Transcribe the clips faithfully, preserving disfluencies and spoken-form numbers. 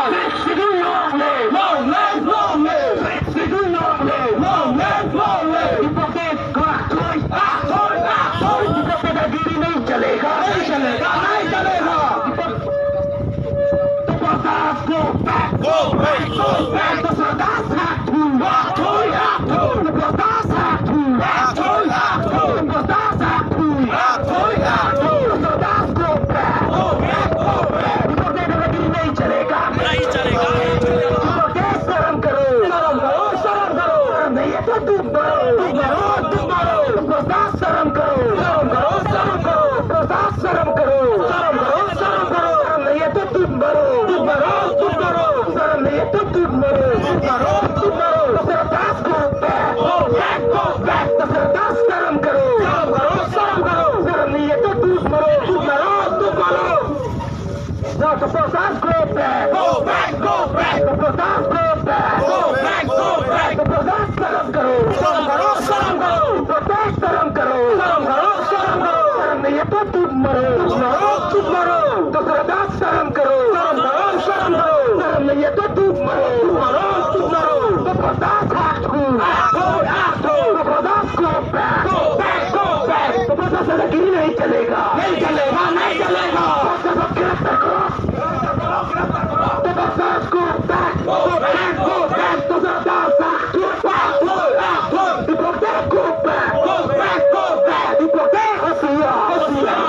Sixth Schedule long live! Long live! Long live! Sixth Schedule long live! Long live! Long live! Dipok det ko akthui! Akthui! Akthui! Dipok det agiri nahi chalega! Nahi chalega! Nahi chalega! Dipok, the Pradas go back! Go back! Go back! The Pradas akthui! Akthui! Akthui! The Pradas akthui! Akthui! Akthui! The Pradas akthui! Akthui! Akthui! The Pradas go back! Go back! Go back! Dipok det agiri nahi chalega! Nahi chalega! Dipok det sharam karo! Sharam karo! Sharam karo! Sharam nahi to duk maro! Duk maro! Duk maro! The Pradas sharam karo! Sharam karo! Sharam karo! The Pradas sharam karo! Sharam karo! Sharam karo! Sharam nahi to duk maro! Duk maro! Duk maro! Sharam nahi to duk maro! Duk maro! Duk maro! The Pradas go back! Go back! Go back! The Pradas sharam karo! Sharam karo! Sharam karo! Sharam nahi to duk maro! Duk maro! Duk maro! Now the Pradas go back! Go back! Go back! The Pradas go back! Go back! Go back! The Pradas sharam karo! Sharam karo! Sharam karo! The Pradas sharam karo! Sharam karo! Sharam karo! Sharam nahi to duk maro! Duk maro! Duk maro! The Pradas sharam karo! Sharam karo! Sharam karo! Sharam nahi to duk maro! Duk maro! Duk maro! The Pradas akthui! Akthui! Akthui! The Pradas go back! Go back! Go back! The Pradas agiri nahi chalega! Nahi chalega! Nahi chalega! Pradas giraftar karo! The Pradas go back! Go back! Go back! The Pradas akthui! Akthui! Akthui! Dipok det go back! Go back! Go back! Dipok det hosiyar! Hosiyar!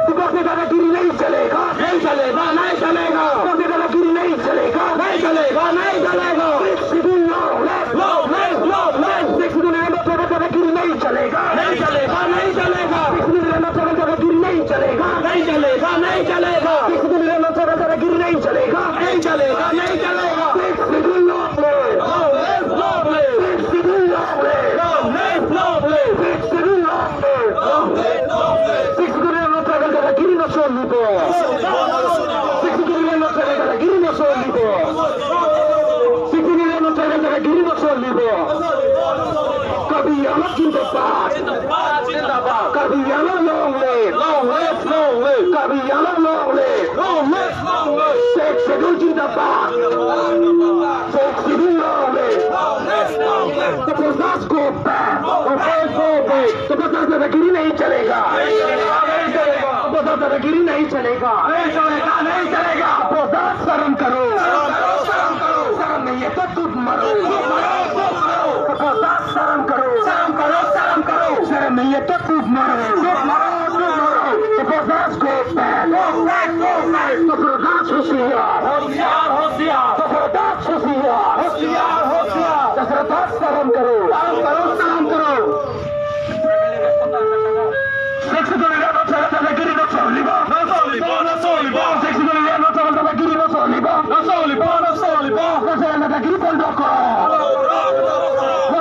Dipok det agiri nahi chalega! Nahi chalega! Nahi chalega! Dipok det agiri nahi chalega! Nahi chalega! Nahi chalega! Sixth Schedule long live! Long live! Long live! Sixth Schedule long live! Dipok det agiri nahi chalega! Nahi chalega! Nahi chalega! Sixth Schedule long live! Dipok det agiri nahi chalega! Nahi chalega! Nahi chalega! Sixth Schedule long live! Dipok det agiri nahi chalega! Nahi chalega! Nahi chalega! Sixth Schedule long live! Long live! Long live! Sixth Schedule long live! Long live! Long live! Sixth Schedule long live! Long live! Long live! Sixth Schedule long live! Tribal agiri nangcholipo! Sixth Schedule long live! Tribal agiri nangcholipo! Sixth Schedule long live! Tribal agiri nangcholipo! Karbi Anglong zindabad! Zindabad! Karbi Anglong long live! Long live! Long live! Karbi Anglong long live! Long live! Long live! Sixth Schedule zindabad! Sixth Schedule long live! Long live! Long live! The Pradas go back! Go back! Go back! The Pradas agiri nahi chalega! Nahi chalega! Nahi chalega! The Pradas agiri nahi chalega! Nahi chalega! Nahi chalega! The Pradas sharam karo! Sharam karo! Sharam karo! Sharam nahi to duk maro! Duk maro! Duk maro! The Pradas sharam karo! Sharam karo! Sharam karo! Sharam nahi to duk maro! Duk maro! Duk maro! The Pradas go back! Go back! Go back! The Pradas hosiyar! Hosiyar! Hosiyar! The Pradas hosiyar! Hosiyar! Hosiyar! The Pradas sharam karo! Sharam karo! Sharam karo! Sixth Schedule long live! Tribal agiri nangcholipo! Nangcholipo! Nangcholipo! Sixth Schedule long live! Tribal agiri nangcholipo! Nangcholipo! Nangcholipo! Tribal agiri bondo koro!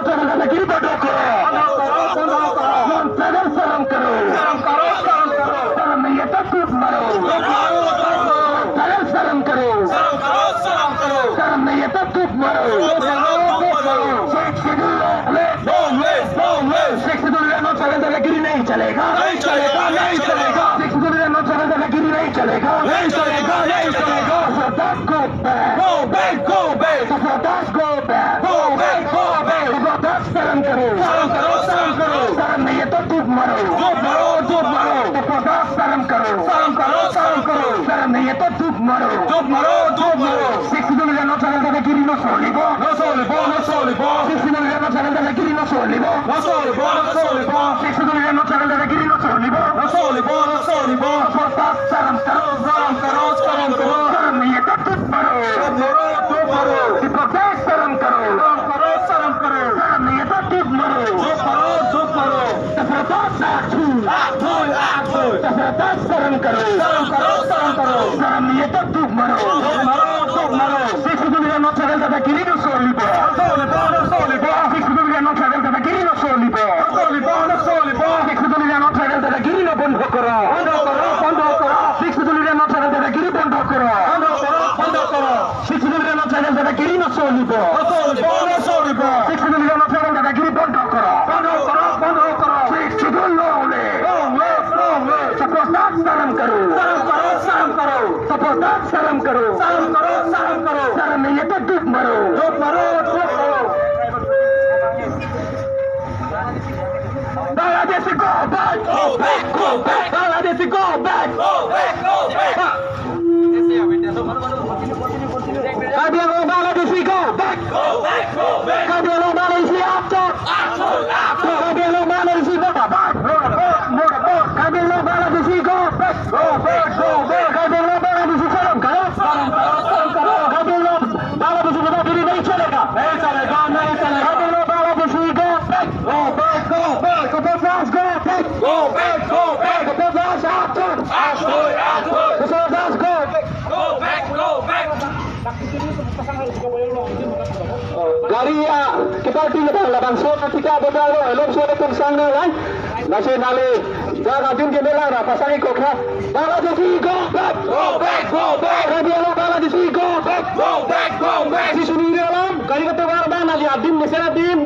Tribal agiri bondo koro! Bondo koro! Bondo koro! Non-tribal sharam karo! Sharam karo! Sharam karo! Sharam nahi to duk maro! Duk maro! Duk maro! Tribal sharam karo! Sharam karo! Sharam karo! Sharam nahi to duk maro! Duk maro! Duk maro! Sixth Schedule long live! Long live! Long live! Sixth Schedule long live! Tribal agiri nahi chalega! Nahi chalega! Nahi chalega! Sixth Schedule long live! Tribal agiri nahi chalega! Nahi chalega! Nahi chalega! The Pradas go back! Go back! Go back! The Pradas go back! Go back! Go back! The Pradas sharam karo! Sharam karo! Sharam karo! Sharam nahi to duk maro! Duk maro! Duk maro! The Pradas sharam karo! Sharam karo! Sharam karo! Sharam nahi to duk maro! Duk maro! Duk maro! Sixth Schedule long live! Tribal agiri nangcholipo! Nangcholipo! Nangcholipo! Sixth Schedule long live! Tribal agiri nangcholipo! Nangcholipo! Nangcholipo! Sixth Schedule long live! Tribal agiri nangcholipo! Nangcholipo! Nangcholipo! The Pradas sharam karo! Sharam karo! Sharam karo! Sharam nahi to duk maro! Duk maro! Duk maro! The Pradas sharam karo! Sharam karo! Sharam karo! Sharam nahi to duk maro! Duk maro! Duk maro! The Pradas akthui! Akthui! Akthui! The Pradas sharam karo! Sharam karo! Sharam karo! Sharam nahi to duk maro! Duk maro! Duk maro! Sixth Schedule long live! Tribal agiri nangcholipo! Nangcholipo! Nangcholipo! Sixth Schedule long live! Tribal agiri nangcholipo! Nangcholipo! Nangcholipo! Sixth Schedule long live! Tribal agiri bondo koro! Bondo koro! Bondo koro! Sixth Schedule long live! Tribal agiri bondo koro! Bondo koro! Bondo koro! Sixth Schedule long live! Tribal agiri nangcholipo! Nangcholipo! Nangcholipo! Sixth Schedule long live! Tribal agiri bondo koro! Bondo koro! Bondo koro! Sixth Schedule long live! Long live! Long live! The Pradas sharam karo! Sharam karo! Sharam karo! The Pradas sharam karo! Sharam karo! Sharam Karbi Anglong Bangladeshi, go back! Go back, go back! Karbi Anglong Bangladeshi, ator! Ator, ator! Karbi Anglong Bangladeshi, murda bad! Murda bad, murda bad! Karbi Anglong Bangladeshi, go back! Go back, go back! Karbi Anglong Bangladeshi, salam karo! Salam karo, salam karo! Karbi Anglong Bangladeshi, murda bad nahi chalega! Nahi chalega, nahi chalega! Karbi Anglong Bangladeshi, go back! Go back, go back! Kapoor Das, go back! Go back, go back! Kapoor Das, ator! Ator, ator! Kapoor Das, go back! Go back, go back. Gari ya, kita tinggal dalam zona tiga beberapa, belum zona kungsang na lai. Nasi nali, jaga din ke melang na, pasang ikut ha. Bangladeshi, go back. Go back, go back. Karbi Anglong Bangladeshi, go back. Go back, go back. Si suni dalam, gari kata warna nali adim, mesin adim,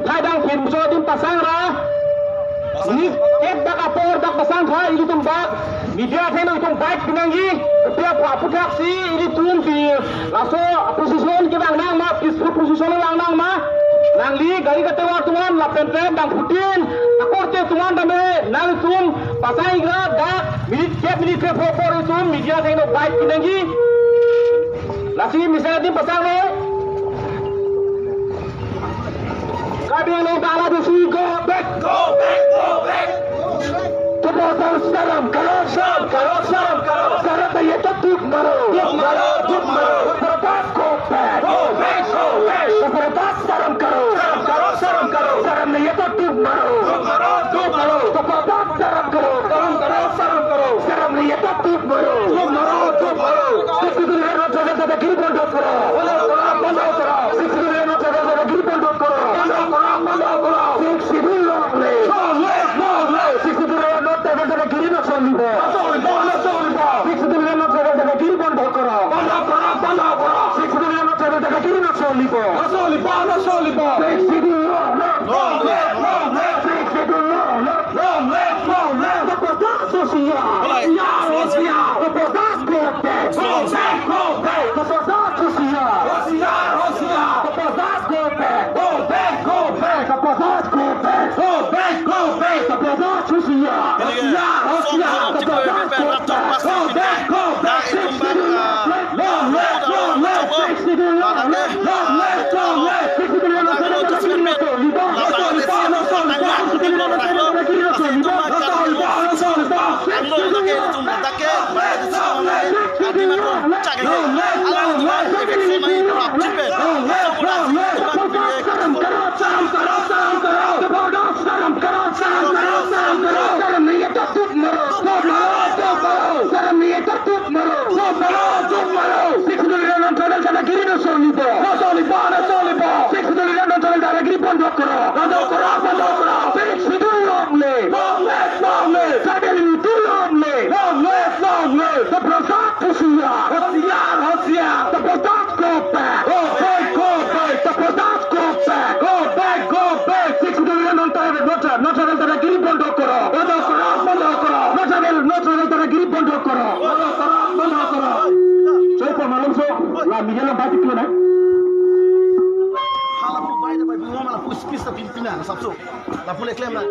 phai dang phim so adim pasang ra. Ni, ket dak apor dak pasang kha, ilitum dak. Media atheng itum baik pinangji, kopi aphuthak si ilitum pi laso position kevang nang ma, peaceful position vang nang ma. Nangli gari kata warna tuan, lapen pen dang putin, akorte tuan dame, nangtum pasang igra dak, minute, ket minute ke pho pho itum, media atheng baik pinangji. Lasi mesin adim pasang lo. Karbi Anglong Bangladeshi, go back. Go back, go back. Kapoor Das, salam karo, salam karo, salam karo. Saram nahi to duk maro. Duk maro, duk maro. Kapoor Das, go back. Go back, go back. Kapoor Das, saram karo. Saram karo, saram karo. Saram nahi to duk maro. Duk maro, duk maro. Kapoor Das, saram karo. Saram karo, saram karo. Saram nahi to duk maro. Duk maro, duk maro. Sixth Schedule এর দাদাগিরি বন্ধ করো। বন্ধ করো, বন্ধ করো। Sixth Schedule এর দাদাগিরি বন্ধ করো। বন্ধ করো, বন্ধ করো। Sixth Schedule long live। Long live, long live। Sixth Schedule এর দাদাগিরি না চলিব। না চলিব, না চলিব। Sixth Schedule এর দাদাগিরি বন্ধ করো। বন্ধ করো, বন্ধ করো। Sixth Schedule এর দাদাগিরি না চলিব। না চলিব, না চলিব। Sixth Schedule long live। Long live, long live। Sixth Schedule long live। Long live, long live. Kapoor Das, होशियार। होशियार, होशियार। Kapoor Das, go back। Go back, go back। Kapoor Das, होशियार। होशियार, होशियार। Kapoor Das, go back। Go back, go back। Kapoor Das, go back। Go back, go back। Kapoor Das, होशियार। होशियार, होशियार। Kapoor Das, go back। Go back, go back। Sixth Schedule long live। Long live, long live, Sixth Schedule long live, long live, long live. Sixth Schedule long live, long live, long live. Saram nahi to duk maro, duk maro, duk maro. Saram nahi to duk maro, duk maro, duk maro. Sixth Schedule এর দাদাগিরি না চলিব। না চলিব, না চলিব। Sixth Schedule এর দাদাগিরি বন্ধ করো। বন্ধ করো, বন্ধ করো। Sixth Schedule long live। Long live, long live। Tribal unity long live। Long live, long live। Kapoor Das, होशियार। होशियार, होशियार। Kapoor Das, go back। Go back, go back। Kapoor Das, go back। Go back, go back। Sixth Schedule এর দাদাগিরি বন্ধ করো। বন্ধ করো, বন্ধ করো। Sixth Schedule এর দাদাগিরি বন্ধ করো। বন্ধ করো, বন্ধ করো। Saya pamalum so, la media lo batik lo na. Hala pu bai da bai pu mama la pu speech ta pin pina, asapso. La pu le klem na.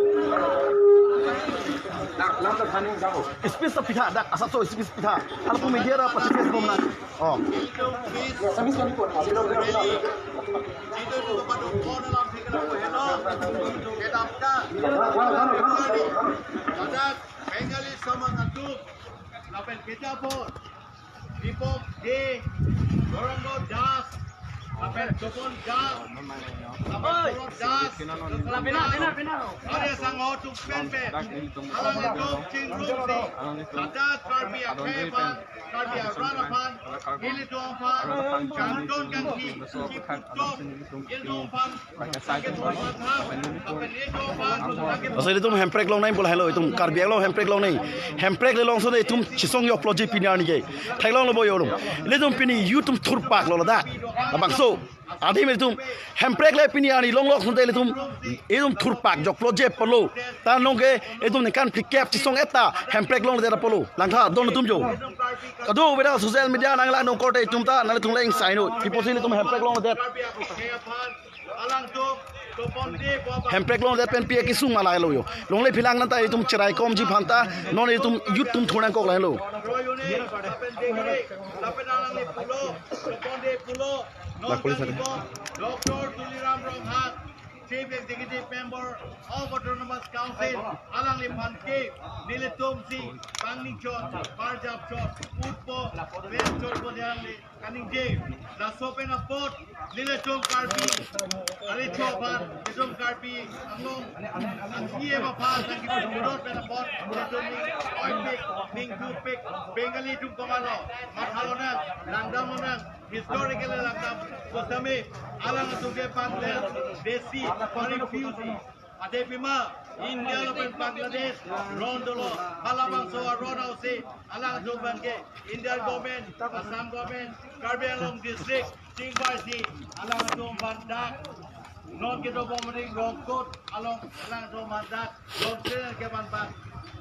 Speech ta pitha, dak asapso speech pitha. Hala pu media ra pasi speech bom na. Oh. Bengali Samaj atum, lapen kejapon, Dipok Dey, Gauranga Das, lapen Chopon Das, lapen Oi. Gaurav Das, Lapena, pena, pena. Arya Sangho atum pen pen, alanglitum chingrumsi, ladak Karbi akhei aphan, Karbi arat aphan, ilitum aphan, kangton kangki, kiputong, ilitum aphan, laso ilitum hemprek longnang pu lahelo, itum Karbi Anglong hemprek longnang. Hemprek le longso de itum chisong jokploji pini arni ke. Theklonglo bo yo rum. Ilitum pini youth atum thurpak lo ladak. Labangso. Adim itum hemprek le pini arni longlok sunte ilitum, itum thurpak jokploji pulo. Ta nonke itum ningkan phlikep chisong et ta hemprek longledet pulo. Langtha don atum jo. Kadokave ta social media nanglang nangkorte itum ta nanglitum le ingsaino. Pi apotsi ilitum hemprek longledet. Hemprek longledet pen pi akesung ma lahelo yo. Longle philang nang ta itum cheraikomji aphan ta non itum youth atum thurnangkok lahelo. Doctor Tuliram Ronghang, Chief Executive Member of Autonomous Council, alangliphan ke nelitum si pangnichon, parjapchon, utpo, pen chorpo diang le kaningje. Laso pen apot nelitum Karbi, ari choban, nelitum Karbi Anglong, ang iye mapha, ang kipudot pen apot, nelitum ning oipik, ning dupik, Bengali atum komatlo, mathalonang, langdamlonang, historical langdam, kosami, alang atum ke Bangladeshi, refugee. Athe pima, India lapen Bangladesh, ron dolo, halabangso aron ausi, alang atum abang ke, Indian government, Assam government, Karbi Anglong district, chingvaisi, alang atum abang dak, non kedobom ring Rongkot, along, alang atum abang dak, Rongsen ke abang abang,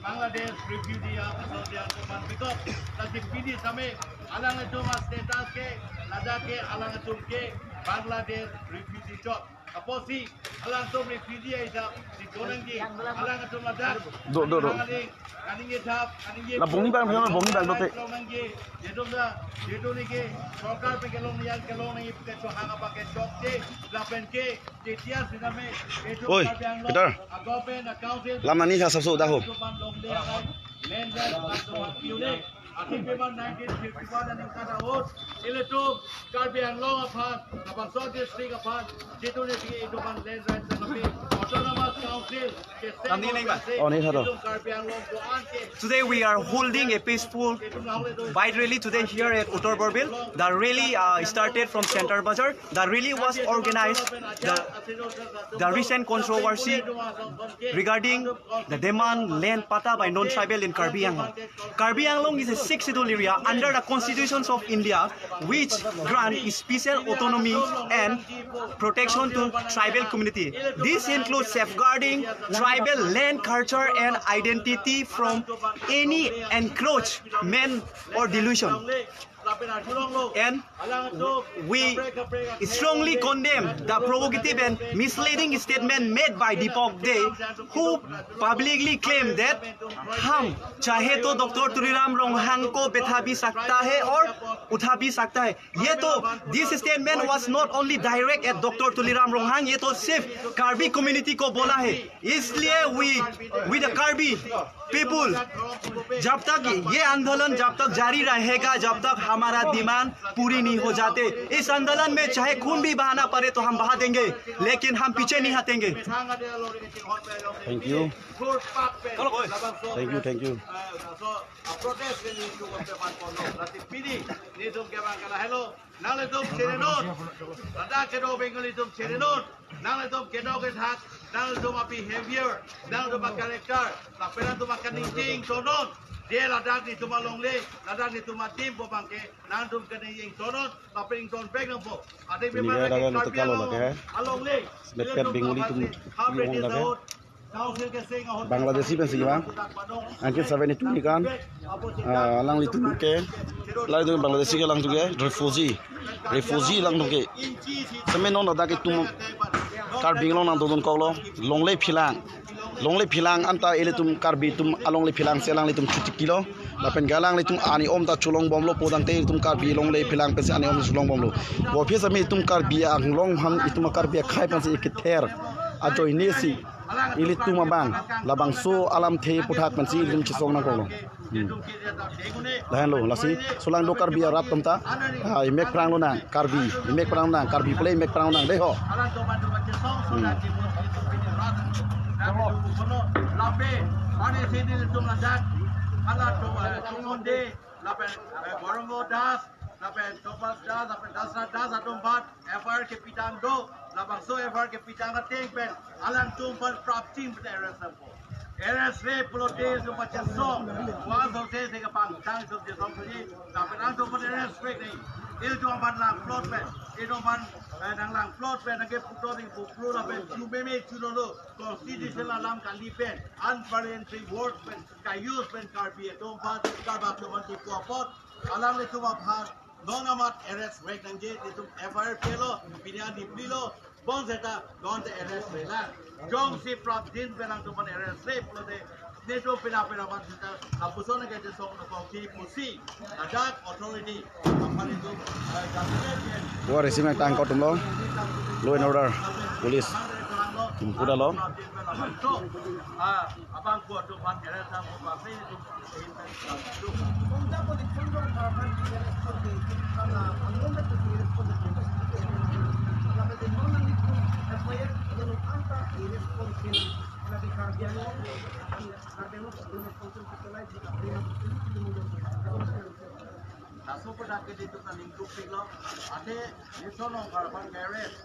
Bangladesh refugee ya, asal dia atum abang pick up, lasi pini same, alang atum a status ke, ladak ke, alang atum ke, Bangladesh refugee chot. Apotsi, alang atum refugee aida, si konang ji, alang atum ladak, Do, do, do. Alang aling, kaningje thap, kaningje La bongni abang, bongni abang dote. Longnangji, jedong da, jedong ni ke, sorkar pen kelong yang, kelong nangji pen kechohang abang ke chokche, lapen ke, T T R siname, jedong Oi, Karbi Anglong, Peter. A government, a council, Lam ani ha sabso dah ho. Atum abang longle arai, land right, atum abang piune. Athe pima nineteen fifty-one aningkan ahut, ilitum Karbi Anglong aphan, labangso district aphan, jitu ni si itum abang land right tangpi, Autonomous Council, ke Tamni neng ba? Oh, ni satu. Itum Karbi Anglong ko-an ke. Today we are holding a peaceful bike rally today here at Uttar Borbil. The rally, uh, started from Center Bazar. The rally was organized, the, the recent controversy regarding the demand land patta by non-tribal in Karbi Anglong. Karbi Anglong is a sixth schedule area under the constitutions of India, which grant special autonomy and protection to tribal community. This includes safeguarding tribal land, culture and identity from any encroachment or dilution. And we strongly condemn the provocative and misleading statement made by Deepak Dey, who publicly claimed that हम चाहे तो डॉक्टर तुलीराम रोंगहांग को बैठा भी सकता है और उठा भी सकता है। ये तो, this statement was not only direct at doctor Tuliram Ronghang, ये तो सिर्फ कार्बी कम्युनिटी को बोला है। इसलिए we, we the Karbi people, जब तक ये आंदोलन जब तक जारी रहेगा, जब तक हमारा डिमांड पूरी नहीं हो जाते, इस आंदोलन में चाहे खून भी बहाना पड़े तो हम बहा देंगे, लेकिन हम पीछे नहीं हटेंगे। Thank you. Thank you, thank you. Protest ke ni tu ke pan kono, lati pini ni tu ke bang kala hello. Nanglitum cherenon. Ladak kedo Bengali atum cherenon. Nanglitum kedo kethak. Nanglitum a behavior. Nanglitum a character. Lapen nanglitum a kaningje ingtonnon. Je ladak netum alongle. Ladak netum adim pu abang ke. Nanglitum kaningje ingtonnon. Lapen ington bek nangpo. Athe pini memang ke lagi ladak Karbi tekalo Anglong lagi, eh. Alongle. Selepet Bengali atum, atum lagi. Bangladeshi pensi bang. Angke seventy-two ni kan. Ah, alanglitum ke. Alanglitum Bangladeshi ke, alanglitum ke refugee. Refugee alanglitum ke. Seme non ladak itum Karbi Anglong nangdodun koklo. Longle philang. Longle philang anta ilitum Karbi atum alongle philang si alanglitum chutikilo. Lapen ke alanglitum ani om ta cholongbomlo pu tangte itum Karbi longle philang pensi ani om cholongbomlo. Bo aphi seme itum Karbi Anglong aphan itum Karbi akhei aphansi ikether ajoine si ilitum abang labangso alamthe aputhak pensi ilitum chesong nangkoklo. Hmm. Lahenlo, lasi, solang do Karbi arat atum ta, ah, imek pranglonang, Karbi, imek pranglonang, Karbi pule imek pranglonang, dei ho. Hmm. Lapen, eh, Goronggo Das, lapen Thomas Das, lapen Dasra Das atum aphan F I R kepitang do, labangso F I R kepitang ateng pen, alangtum aphan prapjin pen arrest nangpo. Arrest-re pulote itum pachesong, wa sose se kapangthang itum chesong puji, lapen alangtum aphan arrest-re nangji. Itum aphan langplot pen, itum aphan, eh, nanglangplot pen, nangkeputhot nangkepupru lapen chumeme chunono, constitution alam kali pen, unparliamentary word pen, ka-use pen Karbi atum aphan, Karbak atum aphan kipu apot, alanglitum aphan, non amat arrest-re nangji, itum F I R pilo, pini an niplilo, bonseta, non te arrest-relang. Jongsi prapjin pen alangtum aphan arrest-re pulote, netum pina pina man seta, lapuson ke chesong nangkokji pusi, ladak authority, aphan itum, eh, government ke, War isi mek tangko atum lo, law and order, police atum kuda lo. Laso pen dak ke ditu kaningtupiklo, ante nelitum Rongkhar aphan ke-arrest.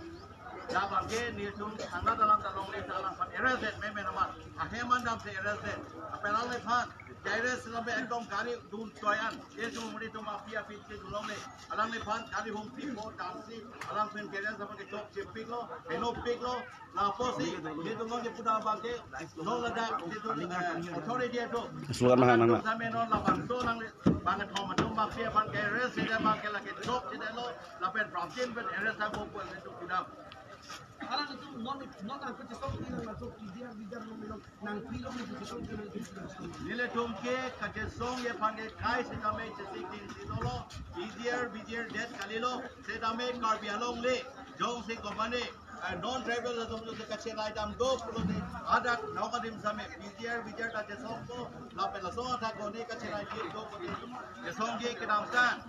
Labang ke nelitum thana dalam ta longle ta alangphan arrest det meme namar. Ahem an damsi arrest det. Lapen alangliphan ke-arrest lapen ekdom gari dun choi an. Nelitum muri tum api api ke dun longle. Alangliphan gari hum pipo damsi alangphan ke-arrest lapen kechokchepiklo, henopiklo. Lapusi nelitum non ke puda abang ke, non ladak nelitum, eh, authority atum. Slogan mahang nang na. Same non labangso nang le, bang thom atum bang pi bang ke-arrest sida bang ke lake chokchedetlo, lapen prapjin pen arrest ang bopol nelitum puda. Alanglitum non, non nangkachesong nang laso P G R, P G R nang nang, nangpilo nangkachesong nang. Nelitum ke kachesong ye aphan ke kai sitame chesik dingsi dolo, P G R, P G R det kalilo, sitame Karbi Anglong le, jongsi komane, eh, non-tribal atum atum kachelai dam do pulote hadak Nagaon adim same P G R, P G R ta chesongpo, lapen laso athak kone kachelai dam do pulote chesongji kedamtang.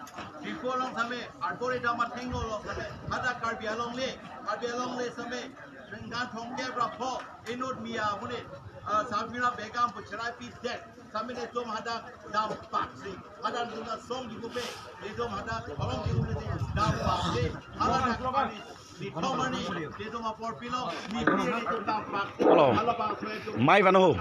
Diphu along same, Arboretum athengno along same, hadak Karbi Anglong le, Karbi Anglong le same, ningkan thomkep ra pho, inut Mia amonit, eh, Safira Begum pu cherai pidet. Same nelitum hadak dampak si. Hadak nelitum songji pupe, nelitum hadak holongji pupe si dampak si. Hadak kali, nelitum ani, nelitum apor pilo, ni pili nelitum dampak si. Hello. Hala bang sore tu. Mai vano ho.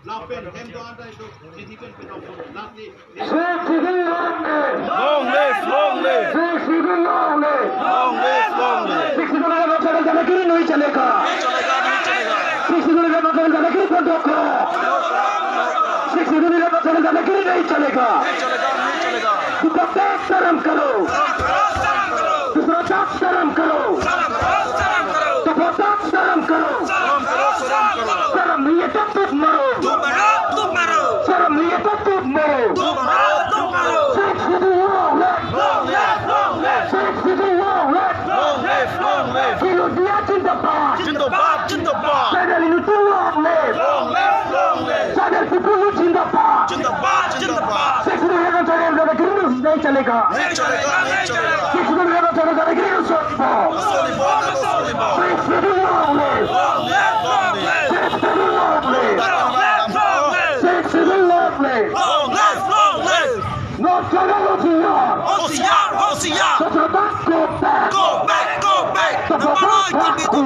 Lapen hem do anda itu, nelitum pen pen last ni. Sixth Schedule long live! Long live, long live! Sixth Schedule long live! Long live, long live! Sixth Schedule ka nongchale dana kiri nahi chalega. Nahi chalega, nahi chalega. Sixth Schedule ka nongchale dana kiri bond karo. Sixth Schedule ka nongchale dana kiri nahi chalega. Nahi chalega, nahi chalega. Deepak Deb sharam karo. Sharam karo, sharam karo. Dusra Deb sharam karo. Sharam karo, sharam karo. Tapak Deb sharam karo. Sharam karo, sharam karo. Sharam nahi to tub maro. Tub maro, tub maro. Sharam nahi to tub maro. Tub maro, tub maro. Sixth Schedule long live. Long live, long live. Sixth Schedule long live. Long live, long live. Firoziya zindabad. Zindabad, zindabad. Tribal unity long live. Long live, long live. Tribal people zindabad. Zindabad, zindabad. Sixth Schedule ka nongchale dana kiri nahi chalega. Nahi chalega, nahi chalega. Sixth Schedule ka nongchale dana kiri nahi chalega. Nahi chalepo, nahi chalepo. Sixth Schedule long live. Long live, long live. Sixth Schedule long live. Long live, long live. Sixth Schedule long live. Long live, long live. Nongchale hosiyar. Hosiyar, hosiyar. Dusra Deb go back. Go back, go back. Tapak Deb bhag tu.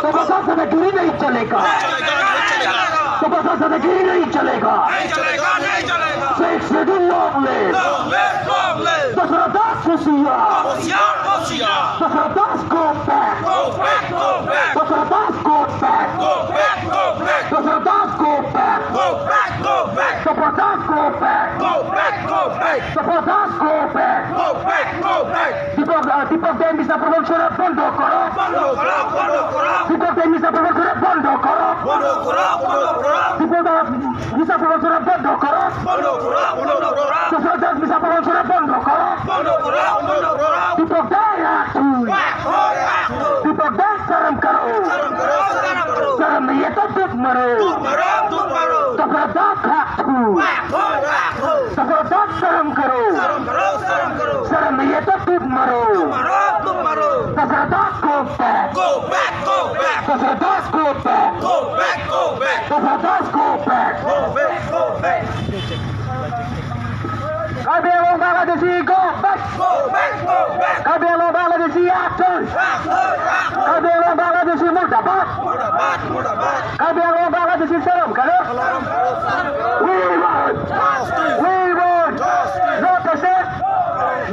Tapak Deb dana kiri nahi chalega. Nahi chalega, nahi chalega. Tapak Deb dana kiri nahi chalega. Nahi chalega, nahi chalega. Sixth Schedule long live. Long live, long live. Dusra Deb hosiyar. Hosiyar, hosiyar. Dusra Deb go back. Go back, go back. Dusra Deb go back. Go back, go back. Dusra Deb go back. Go back, go back. Tapak Deb go back. Go back, go back. Tapak Deb go back. Go back, go back. Deepak, ah, Deepak Deb misa provocation bond karo. Bond karo, bond karo. Deepak Deb misa provocation bond karo. Bond karo, bond karo. Deepak Deb misa provocation bond karo. Bond karo, bond karo. Dusra Deb misa provocation bond karo. Bond karo, bond karo. Deepak Deb rakhu. Rakhu, rakhu. Deepak Deb sharam karo. Sharam karo, sharam karo. Sharam nahi to tub maro. Tub maro, tub maro. Dusra Deb rakhu. Rakhu, rakhu. Dusra Deb sharam karo. Sharam karo, sharam karo. Sharam nahi to tub maro. Tub maro, tub maro. Dusra Deb go back. Go back, go back. Dusra Deb go back. Go back, go back. Dusra Deb go back. Go back, go back. Karbi Anglong Bangladeshi go back. Go back, go back. Karbi Anglong Bangladeshi action. Rakhu, rakhu. Karbi Anglong Bangladeshi murdabad. Murdabad, murdabad. Karbi Anglong Bangladeshi sharam karo. Sharam karo, sharam karo. We want. Justice. We want. Justice. No justice.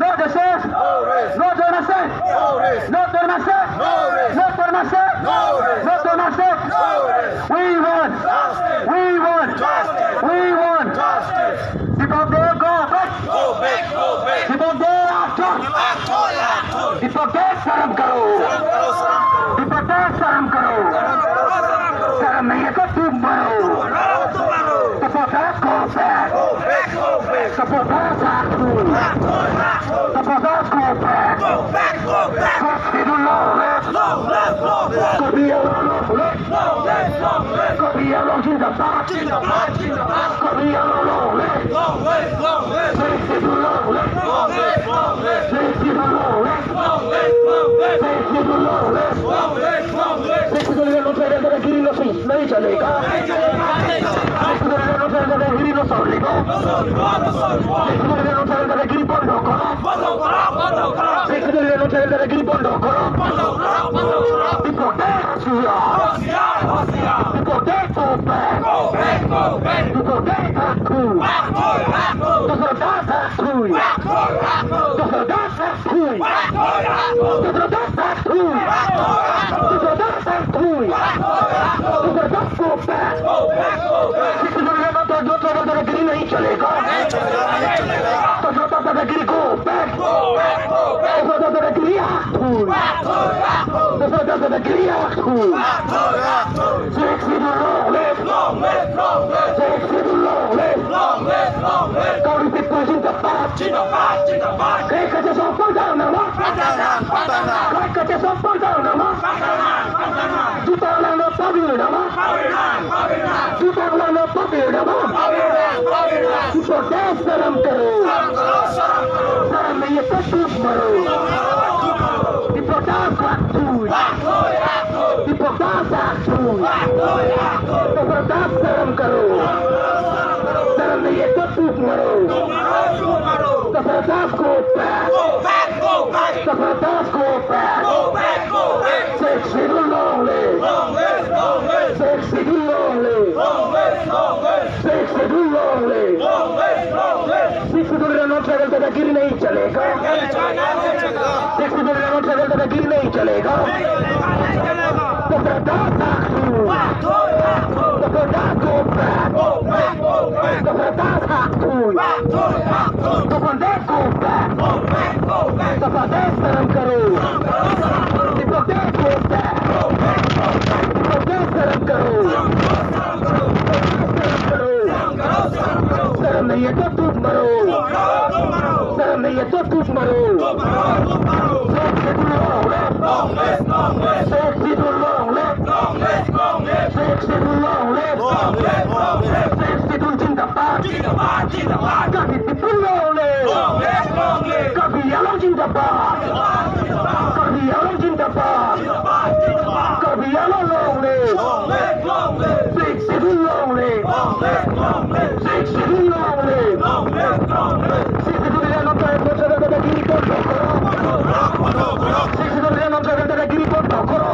No justice. No rest. No justice. No rest. No justice. No rest. No justice. No rest. No justice. No rest. We want. Justice. We want. Justice. We want. Justice. Deepak Deb go back. Go back, go back. Deepak Deb athor. Athor, athor. Deepak Deb sharam karo. Sharam karo, sharam karo. Deepak Deb sharam karo. Sharam karo, sharam karo. Sharam nahi to tub maro. Tub maro, tub maro. Tapak Deb go back. Go back, go back. Tapak Deb rakhu. Rakhu, rakhu. Tapak Deb go back. Karbi Anglong zindabad. Karbi Anglong long live. Sixth Schedule long live. Sixth Schedule long live. Sixth Schedule long live. Sixth Schedule, non-tribal dadigiri no si, nahi chalega. Sixth Schedule, non-tribal dadigiri no soleba. Sixth Schedule, non-tribal dadigiri bondo koro. Sixth Schedule, non-tribal dadigiri bondo koro. People dance here. People dance for back. People dance for cool. Just a dance for cool. Just a dance for cool. Just a dance for cool. Just a dance for cool. Just a dance for back. Sixth Schedule, non-tribal dadigiri nahi chalega. Just a dance dadigiri go back. Just a dance dadigiri act cool. Just a dance dadigiri act cool. Sixth Schedule long live. Sixth Schedule long live. Karbi people zindabad. Kre kachesong pangdang nangma. Kre kachesong pangdang nangma. Jutang lang no pavir nangma. Jutang lang no pavir nangma. People dance, शर्म करो. शर्म नहीं है तो चुप मरो. People dance, act cool. People dance, act cool. People dance, शर्म करो. शर्म नहीं है तो चुप मरो. People dance, go back. People dance, go back. Sixth Schedule long live. Sixth Schedule long live. Sixth Schedule long live. Sixth Schedule, non-tribal dadigiri nahi chalega. Sixth Schedule, non-tribal dadigiri nahi chalega. Just a dance for cool. Just a dance, go back. Just a dance, act cool. Just a dance, go back. Just a dance, शर्म करो. People dance, go back. People dance, शर्म करो. शर्म नहीं है तो चुप मरो. शर्म नहीं है तो चुप मरो. Sixth Schedule long live. Sixth Schedule long live. Sixth Schedule long live. Sixth Schedule zindabad. Karbi people long live. Karbi Anglong zindabad. Karbi Anglong zindabad. Karbi Anglong long live. Sixth Schedule long live. Sixth Schedule long live. Sixth Schedule, non-tribal dadigiri bondo koro. Sixth Schedule, non-tribal dadigiri bondo koro.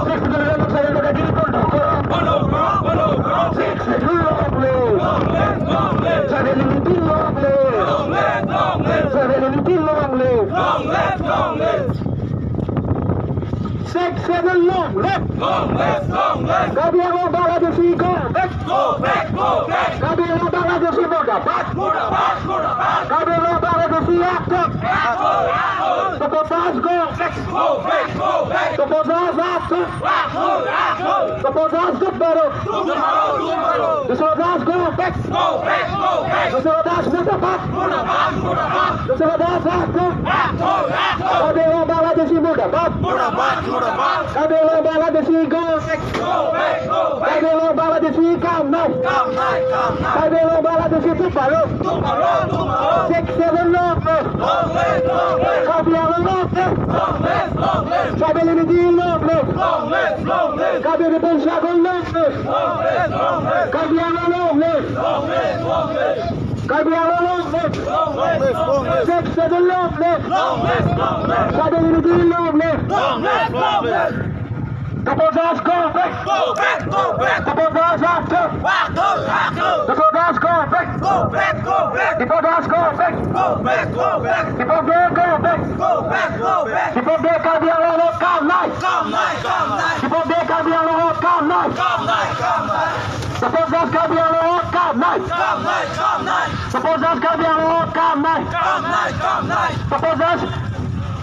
Sixth Schedule, non-tribal dadigiri bondo koro. Sixth Schedule long live. Tribal unity long live. Tribal unity long live. Sixth Schedule long live. Karbi Anglong Bangladeshi go back. Karbi Anglong Bangladeshi murdabad. Karbi Anglong Bangladeshi act cool. Supporters go back. Supporters act cool. Supporters go back. Supporters go back. Go back, go back. Dusra Das murdabad. Murdabad, murdabad. Dusra Das act cool. Act cool, act cool. Karbi Anglong Bangladeshi murdabad. Murdabad, murdabad. Karbi Anglong Bangladeshi go back. Go back, go back. Karbi Anglong Bangladeshi kam nahi. Kam nahi, kam nahi. Karbi Anglong Bangladeshi tum maro. Tum maro, tum maro. Sixth Schedule long live. Long live, long live. Karbi Anglong long live. Long live, long live. Tribal unity long live. Long live, long live. Karbi people struggle long live. Long live, long live. Karbi Anglong long live. Long live, long live. Karbi Anglong long live. Long live, long live. Sixth Schedule long live. Long live, long live. Tribal unity long live. Long live, long live. Supporters go back. Go back, go back. Supporters act cool. Act cool, act cool. Supporters go back. Go back, go back. Supporters go back. Go back, go back. People dey go back. Go back, go back. People dey Karbi Anglong kam nahi. Kam nahi, kam nahi. People dey Karbi Anglong kam nahi. Kam nahi, kam nahi. Supporters Karbi Anglong kam nahi. Kam nahi, kam nahi. Supporters Karbi Anglong kam nahi. Kam nahi, kam nahi. Supporters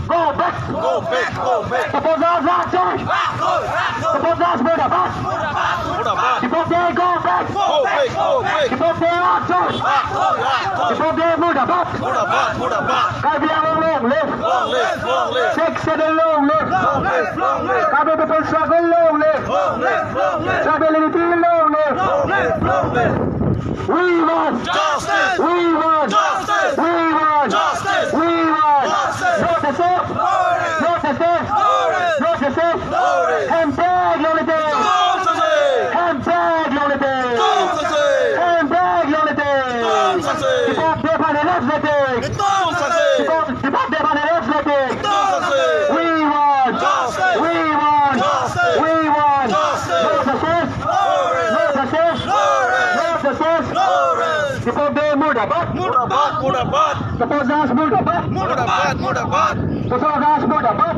go back. Go back, go back. Supporters action. Action, action. Supporters murdabad. Murdabad, murdabad. People dey go back. Go back, go back. People dey action. Action, action. People dey murdabad. Murdabad, murdabad. Karbi Anglong long live. Long live, long live. Sixth Schedule long live. Long live, long live. Karbi people struggle long live. Long live, long live. Tribal unity, long live. Long live, long live. We want justice. We want justice. We want justice. We want justice. No justice. No rest. No justice. No rest. No justice. No rest. Hemprek longle te. Justice. Hemprek longle te. Justice. Hemprek longle te. Justice. Kipathe aphan arrest le te. Justice. Kipat, kipathe aphan arrest le te. Justice. We want. Justice. We want. Justice. We want. Justice. No justice. No rest. No justice. No rest. No justice. No rest. Kipathe murdabad. Murdabad, murdabad. Kipathe murdabad. Murdabad, murdabad. Kipathe murdabad.